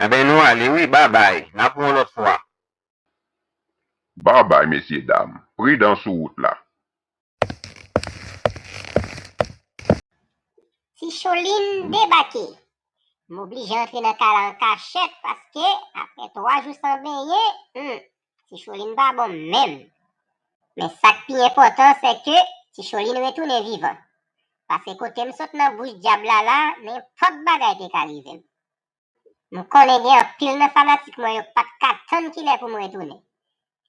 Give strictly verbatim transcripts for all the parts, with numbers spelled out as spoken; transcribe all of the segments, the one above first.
Enben, nou ale wi, babay, n ap wè yon lòt fwa. Babay, mesyedam, pridan sou wout la. Ti Cholin debake. M oblije antre nan kay la an kachèt paske, apre twa jou san benyen, hmm, Ti Cholin pa bon menm. Men sa k pi enpòtan, se ke Ti Cholin retounen vivan. Paske kote m sot nan bouch dyab la la, nenpòt bagay te ka rive m. M konnen gen anpil nan fanatik mwen yo pa t ka tann kilè pou m retounen.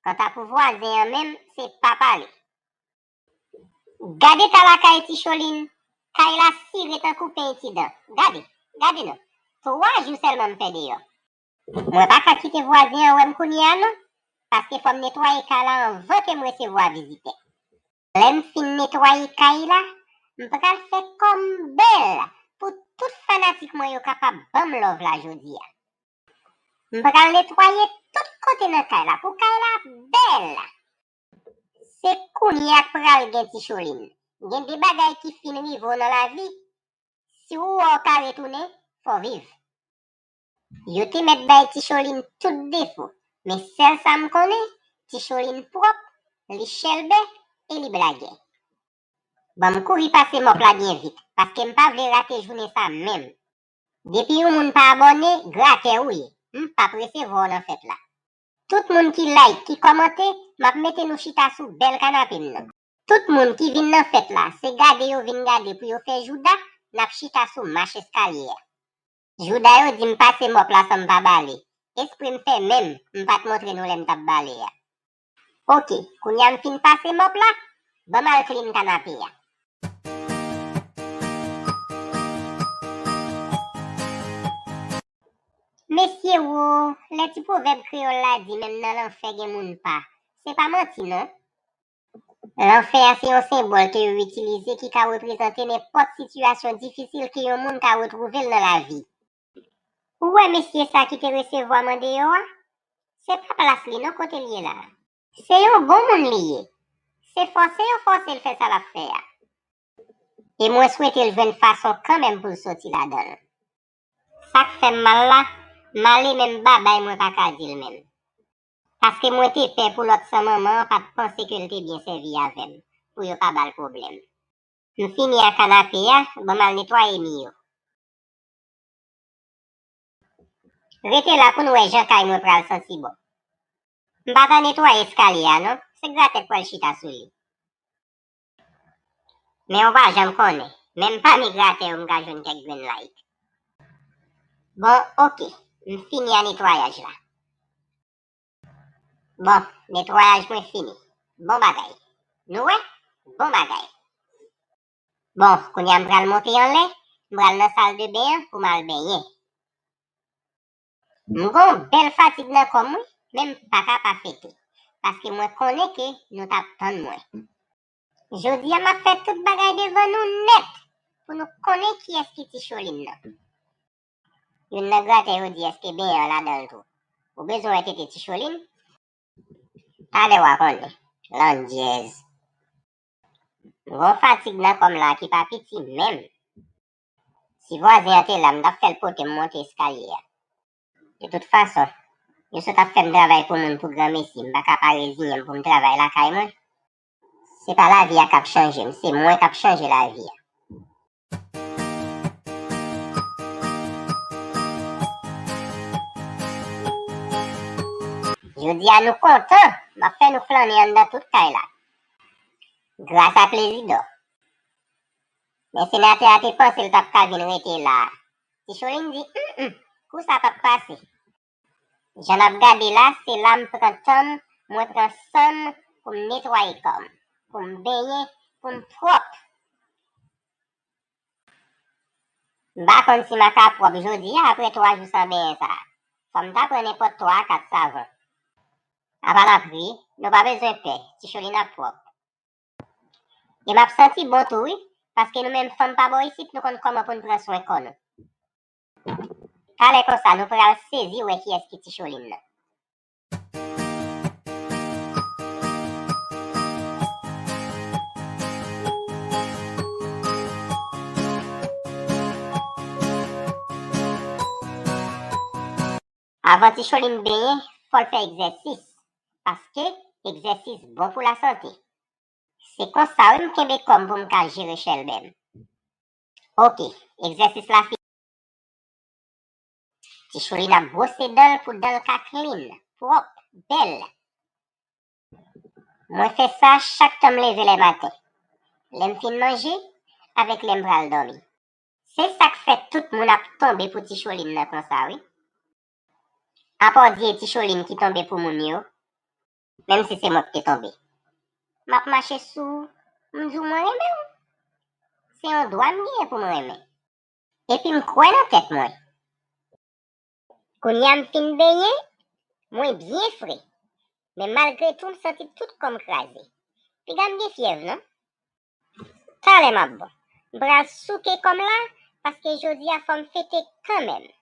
Kanta pou vwazen an menm, se pa pale. Gade ta lakay Ti Cholin, kay la sire tankou pen itidan. Gade, gade non, twa jou sèlman m fè deyò. Mwen pa ka kite vwazen an wè m kounye a non, paske fò m netwaye kay la anvan ke m resevwa vizitè. Lè m fin netwaye kay la, m pral fè kò m bèl pou tout fanatik mwen yo kapab ban m love la jodi a. M pral netwaye tout kote nan kay la pou kay la bèl. Se kounye a k pral gen Ti Cholin. Gen de bagay ki fin rive w nan lavi, si w wè w ka retounen, fò w viv. Yo te mèt bay Ti Cholin tout defo, men sèl sa m konnen, Ti Cholin pwòp, li chèlbè e li blagè. Ban m kouri pase mòp la byen vit, paske m pa vle rate jounen sa menm. Depi yon moun pa abòne, gratè ou ye. M p ap resevwa w nan fèt la. Tout moun ki like, ki kòmante, m ap mete nou chita sou bèl kanape m nan. Tout moun ki vin nan fèt la, se gade yo vin gade pou yo fè jouda, n ap chita sou mach eskalye a. Jouda yo di m pase mòp la san m pa bale. Espre m fè menm, m pa t montre nou lè m t ap bale a. Oke, kounye a m fin pase mòp la, ban m al clean kanape a. Mesye wo, lè ti pwovèb kreyòl la di menm nan lanfè gen moun pa, se pa manti non. Lanfè a se yon senbòl ke yo itilize ki ka reprezante nenpòt sitiyasyon difisil ke yon moun ka retwouve l nan lavi. Ou wè mesye sa ki te resevwa m andeyò a? Se pa plas li non kote l ye la. Se yon bon moun li ye. Se fòse yo fòse l fè sa l ap fè a. E mwen swete l jwenn fason kanmenm pou l soti ladan l. Sa k fè m mal la, m ale menm babay mwen pa ka di l menm. Paske mwen te pè pou lòt san manman an pa t panse ke l te byen sèvi avè m, pou yo pa ba l pwoblèm. M fini ak kanape a, ban m al netwaye mi yo. Rete la pou n wè jan kay mwen pral santi bon. M pa t al netwaye eskalye a non, se gratè k pral chita sou li. Men ou pa janm konnen, menm pami gratè yo m ka jwenn kèk grenn like. Bon, oke, m fini a netwayaj la. Bon, netwayaj mwen fini. Bon bagay. Nou wè? Bon bagay. Bon, kounye a m pral monte anlè, m pral nan sal de ben an pou m al benyen. M gon bèl fatig nan kò m wi, men m pa ka pa fete, paske mwen konnen ke nou t ap tann mwen. Jodi a m ap fè tout bagay devan nou nèt, pou nou konnen kiyès ki Ti Cholin nan. Youn nan gratè yo di èske ben an ladan l tou. Ou bezwen wè tete Ti Cholin? Talè w a konnen. Landyèz. M gon fatig nan kò m la ki pa piti menm. Si vwazen an te la, m t ap fè l pote m monte eskalye a. De tout fason, yo sot ap fè m travay pou moun pou granmesi, m pa ka pa reziyen m pou m travay lakay mwen. Se pa lavi a k ap chanje m, se mwen k ap chanje lavi a. Jodi a nou kontan, m ap fè nou flannen anndan tout kay la. Gras a Plezidò. Men senatè a te panse l t ap ka vin rete la a. Ti Cholin di, mm, mm, kou sa p ap pase. Jan n ap gade la, se la m pran tan m, mwen pran san m pou m netwaye kò m, pou m benyen, pou m pwòp. M pa konn si m a ka pwòp jodi a apre twa jou san benyen sa a. Fò m ta pran nenpòt twa a kat savon. Apa n ap ri, nou pa bezwen pè, Ti Cholin ap pwòp. E m ap santi bon tou wi, paske nou menm fanm pa bò isit, nou konn kòman pou n pran swen kò nou. Talè konsa, nou pral sezi wè kiyès ki Ti Cholin nan. Avan Ti Cholin benyen, fò l fè egzèsis, paske egzèsis bon pou lasante. Se konsa wi m kenbe kò m pou m ka jere chèlbè m. Oke, egzèsis la fini. Ti Cholin ap bwose dan l pou dan l ka clean, pwòp, bèl. Mwen fè sa chak tan m leve lè maten. Lè m fin manje, avèk lè m pral dòmi. Se sa k fè tout moun ap tonbe pou Ti Cholin nan konsa wi. Apa w di e Ti Cholin ki tonbe pou moun yo, menm si se mwen ki te tonbe. M ap mache sou ou, m di w mwen renmen w. Se yon dwa m genyen pou m renmen. Epi m kwè nan tèt mwen. Kounye a m fin benyen, mwen byen fre. Men malgre tou, m santi tout kò m kraze. Piga m gen fyèv, non? Talè m ap bon. M pral souke kò m la, paske jodi a fò m fete kanmenm.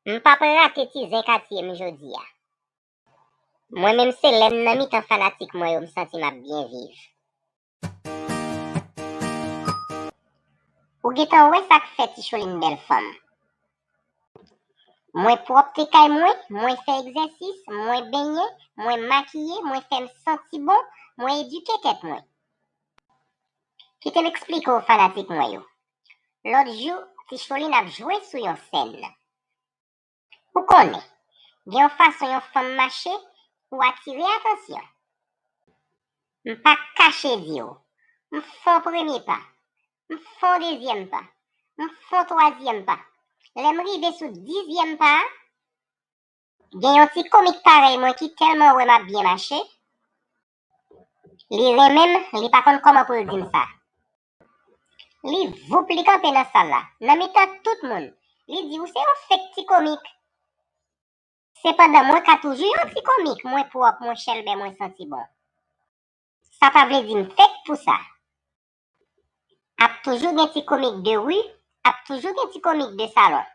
M p ap rate ti zen katye m jodi a. Mwen menm se lè m nan mitan fanatik mwen yo m santi m ap byen viv. Ou gentan wè sa k fè Ti Cholin bèl fanm. Mwen pwòpte kay mwen, mwen fè egzèsis, mwen benyen, mwen makiye, mwen fè m santi bon, mwen edike tèt mwen. Kite m eksplike w fanatik mwen yo. Lòt jou, Ti Cholin ap jwe sou yon sèn. Ou konnen, gen yon fason yon fanm mache pou atire atansyon. M pa kache di w, m fè yon premye pa, m fè yon dezyèm pa, m fè yon twazyèm pa. Lè m rive sou dizyèm pa a, gen yon ti komik parèy mwen ki tèlman wè m ap byen mache, li renmen m, li pa konn kòman pou l di m sa. Li voup, li kanpe nan sal la, nan mitan tout moun. Li di, "Ou se yon fake ti komik." Sepandan, mwen ka toujou yon ti komik, mwen pwòp, mwen chèlbè, mwen santi bon. Sa pa vle di m fake pou sa. Ap toujou gen ti komik de ri, ap toujou gen ti komik de salon.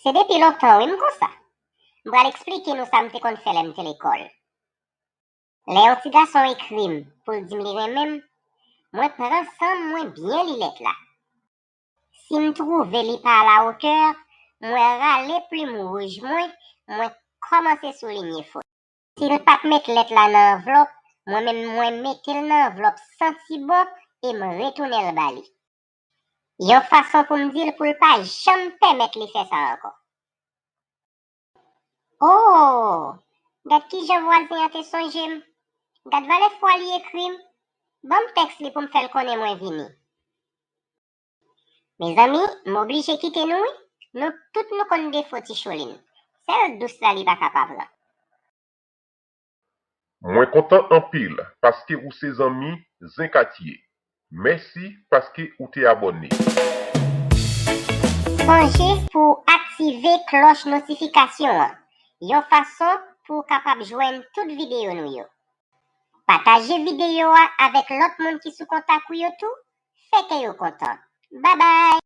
Se depi lontan wi m konsa. M pral eksplike nou sa m te konn fè lè m te lekòl. Lè yon ti gason ekri m pou l di m li renmen m, mwen pran san m, mwen byen li lèt la. Si m twouve li pa alawotè, mwen rale plim wouj mwen, mwen kòmanse soulinye fot. Si l pa t met lèt la nan anvlòp, mwen menm mwen mete l nan anvlòp santi bon e m retounen l ba li. Yon fason pou m di l pou l pa janm pèmèt li fè sa ankò. O! Gad kijan vwazen an te sonje m. Gad valè fwa li ekri m. Ban m tèks li pou m fè l konnen mwen vini. Mezanmi, m oblije kite nou wi. Nou tout nou konn defo Ti Cholin. Sèl dous la li pa ka pa pran. Mwen kontan anpil paske ou se zanmi Zen Katye. Mèsi paske ou te abòne. Sonje pou w aktive klòch notifikasyon an, yon fason pou w kapab jwenn tout videyo nou yo. Pataje videyo a avèk lòt moun ki sou kontak ou yo tou, fè kè yo kontan. Babay!